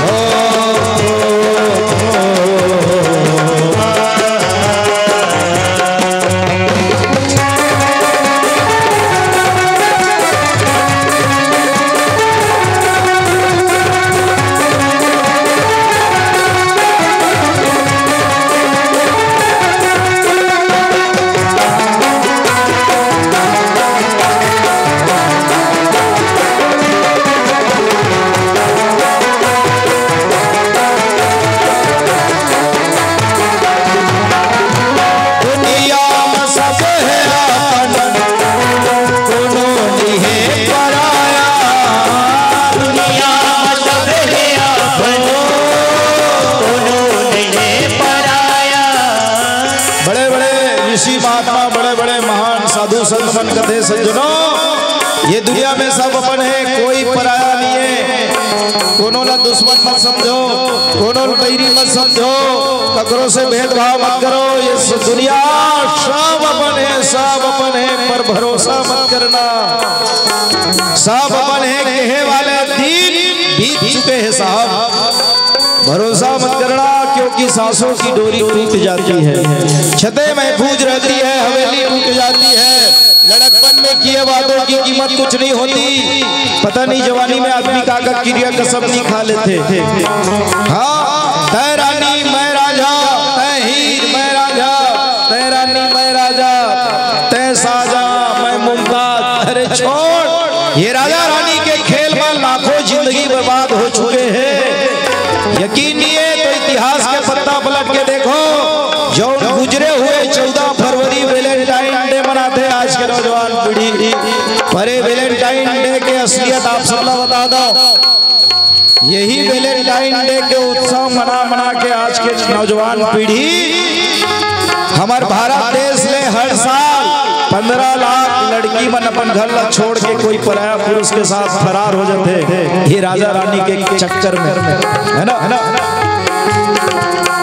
हो, हो, हो। दुनिया में सब है अपन, कोनो नहीं है पराया। दुनिया में सब है अपन, कोनो नहीं है पराया। बड़े बड़े ऋषि महात्मा, बड़े बड़े महान साधु संत मन कथे, सज्जनों, ये दुनिया में सब अपन है, कोई पराया नहीं है। कोनो ला दुश्मन मत समझो, कोनो ला बैरी मत समझो, ककरो से भेदभाव मत करो। ये स-, दुनिया सब अपन है, सब अपन है, पर भरोसा मत करना। सब अपन है कहे वाले दिन बीत चुके हैं साहब। भरोसा मत करना, क्योंकि सांसों की डोरी टूट जाती है, छतें महफूज रहती है, हवेली टूट जाती है। लड़कपन में किए वादों की कीमत कुछ नहीं होती। पता नहीं जवानी में आदमी का का किरिया कसम नहीं खा लेथे। हाँ, तय रानी मैं राजा, तय हीर मैं राजा, तय रानी मैं राजा, तय शाहजहां मैं मुमताज। अरे छोड़, ये राजा रानी के खेल में लाखों जिंदगी बर्बाद हो चुके हैं। यकीन नहीं है तो इतिहास के पत्ता पलट के देखो, जौन गुजरे हुए चौदह फरवरी Valentine Day मनाथे आज के नौजवान पीढ़ी। पर ये Valentine Day के असलियत आप सबला बता दो। यही Valentine Day के उत्सव मना मना के आज के नौजवान पीढ़ी हमर भारत देश ले हर साल पन्द्रह लाख लड़की मन अपन घर ला छोड़ के कोई पराया पुरुष के साथ फरार हो जाथे, ये राजा रानी के चक्कर में, है ना?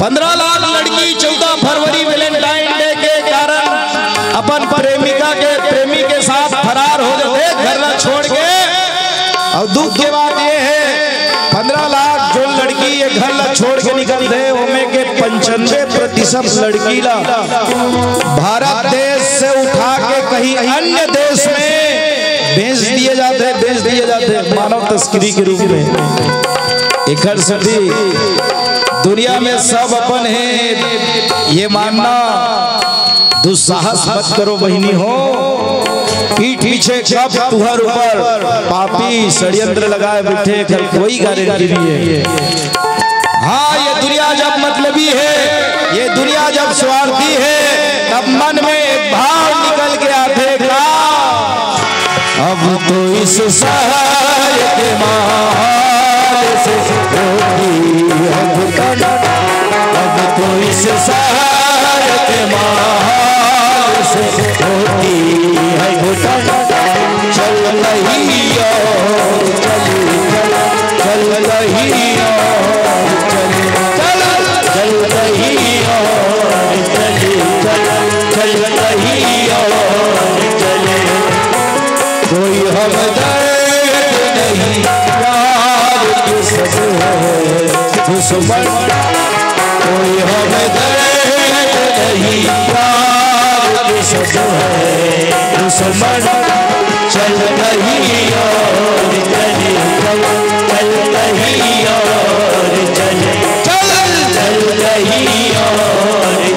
पन्द्रह लाख लड़की चौदह फरवरी Valentine Day के कारण अपन प्रेमिका के, प्रेमी के साथ फरार हो जाथे घर ला छोड़ के। और दुख के बात ये है, पन्द्रह लाख जो लड़की ये घर ला छोड़ के निकलथे, ओमे के पंचानवे प्रतिशत लड़की ला भारत देश से उठा के कहीं बेच दिए जाथे, बेच दिए जाथे मानव तस्करी के रूप में। एकर सेती दुनिया में सब अपन हे, ये मानना दुस्साहस मत करो बहिनी हो। पीठ पीछे कब तुहर ऊपर पापी षड्यंत्र लगाए बैठे, एकर कोई गारंटी नहीं है। हाँ, ये दुनिया जब मतलबी है, ये दुनिया जब स्वार्थी है, तब मन में एक भाव निकल के आथे का, अब तो इस शहर के माहौल से होती है घुटन, अब तो इस शहर के माहौल से होती है घुटन। चल रही और चल, चल, चल रही और चल, चल, चल रही और चल, चल, चल रही और चल। कोई हमदर्द नहीं, प्यार के सब है दुश्मन। कोई हमदर्द नहीं, प्यार के सब है दुश्मन। चल रही और चले, चल, चल रही और चले, चल, चल रही और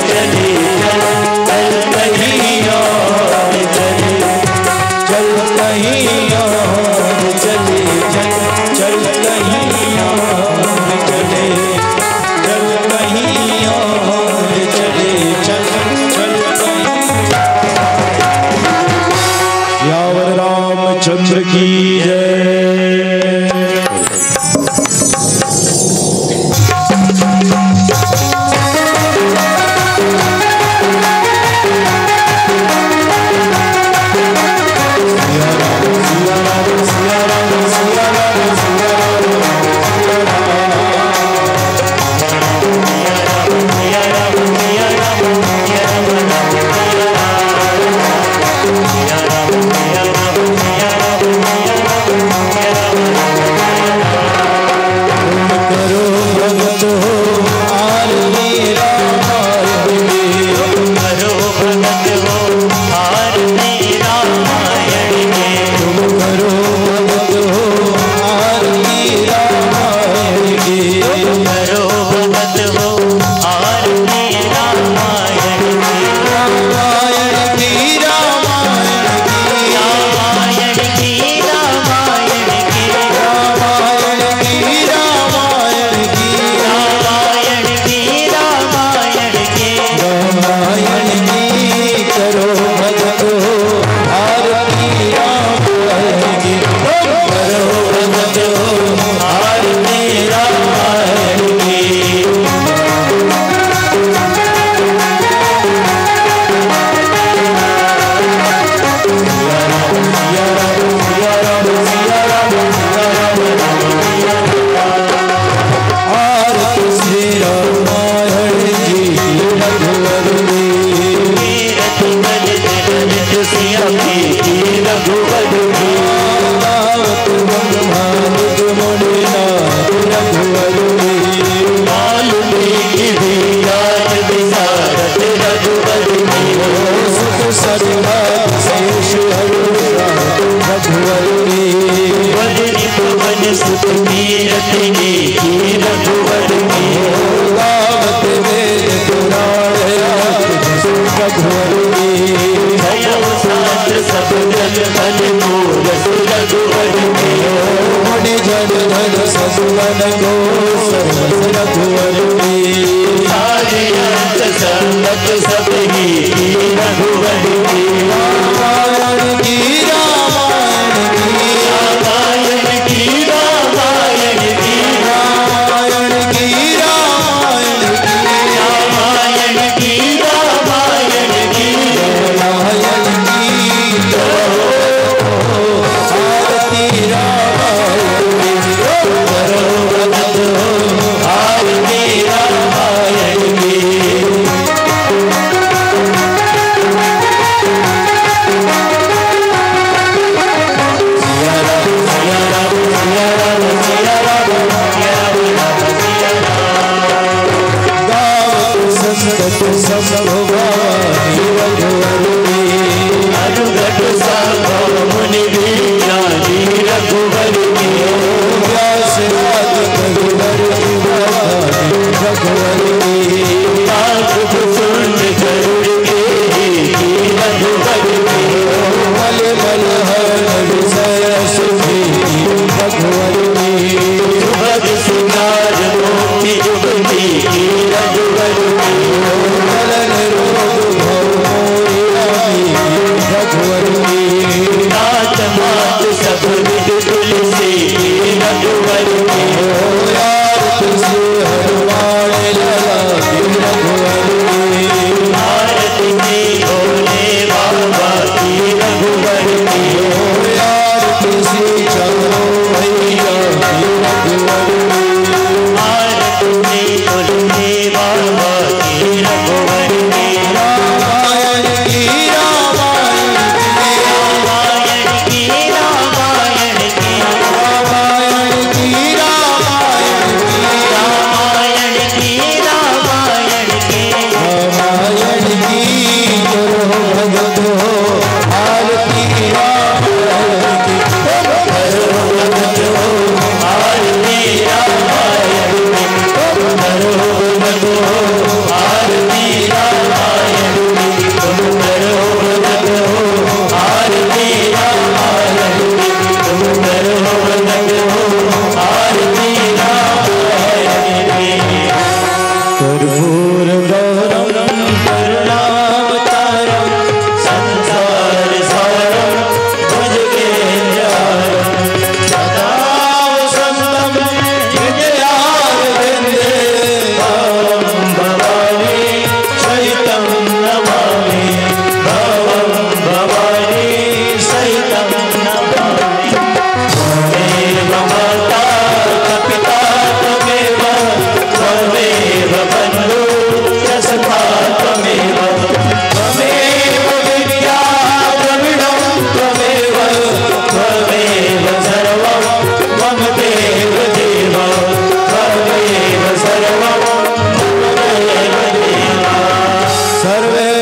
चले, चल, चल रही और चले। चल कहीं और चले, चल, चल कहीं और चले, चल कहीं और चले, चल, चल कहीं। सियावर रामचंद्र की जय।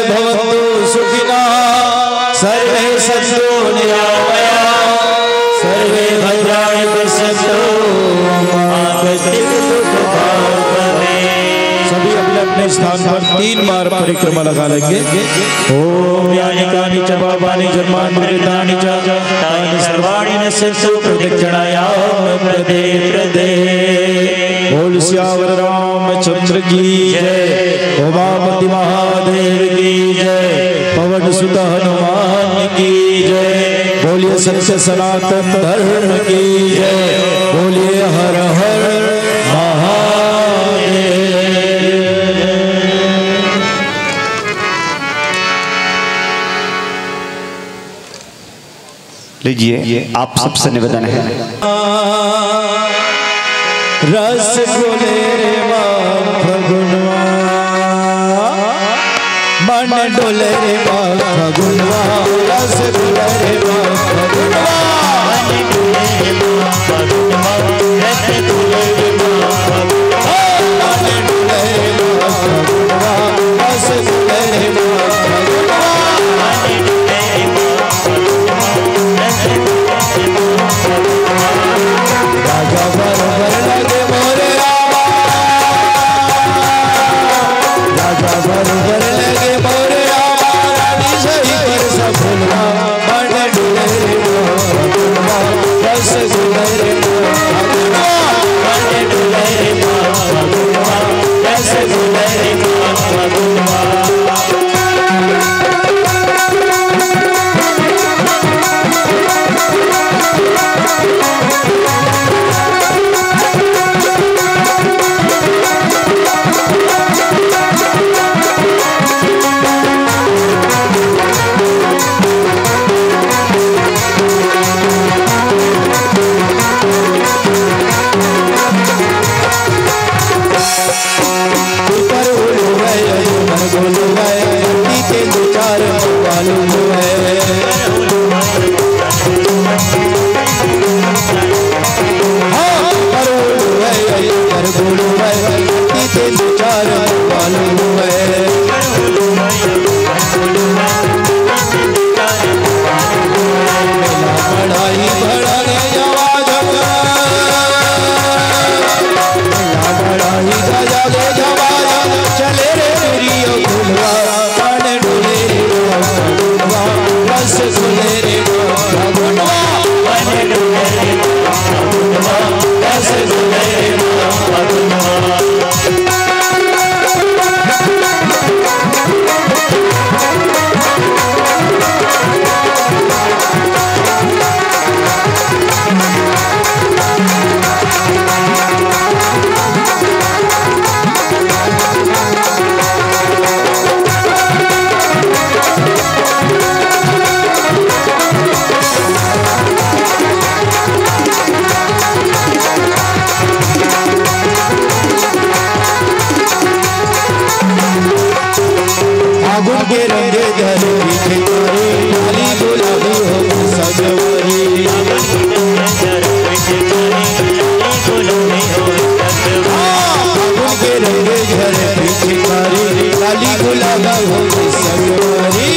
भवन्तु सुखिनः, सर्वे सन्तु निरामया, सर्वे भद्राणि पश्यन्तु, मा कश्चित् दुःखभाग् भवेत्। सभी अपने अपने स्थान पर तीन बार परिक्रमा लगा लेंगे। ओम यानि कानि च पापानि जन्मान्तरकृतानि च, तानि सर्वाणि नश्यन्तु प्रदक्षिणायां प्रदे प्रदे। बोल सियावर रामचंद्र की जय, उमापति महादेव की जय, पवन सुत हनुमान की जय। बोलिए सत्य सनातन धर्म की जय। बोलिए हर हर महादेव। लीजिए, आप सबसे निवेदन है। रस घुले रे मा फगुनवा, मन डोले रे मा फगुनवा, रस घुले रे मा फगुनवा। फागुन के रंगे धर पीछे तारे, लाली गुलाबी हो सजवरी। हाँ, फागुन के रंगे धर पीछे तारे, लाली गुलाबी हो सजवरी।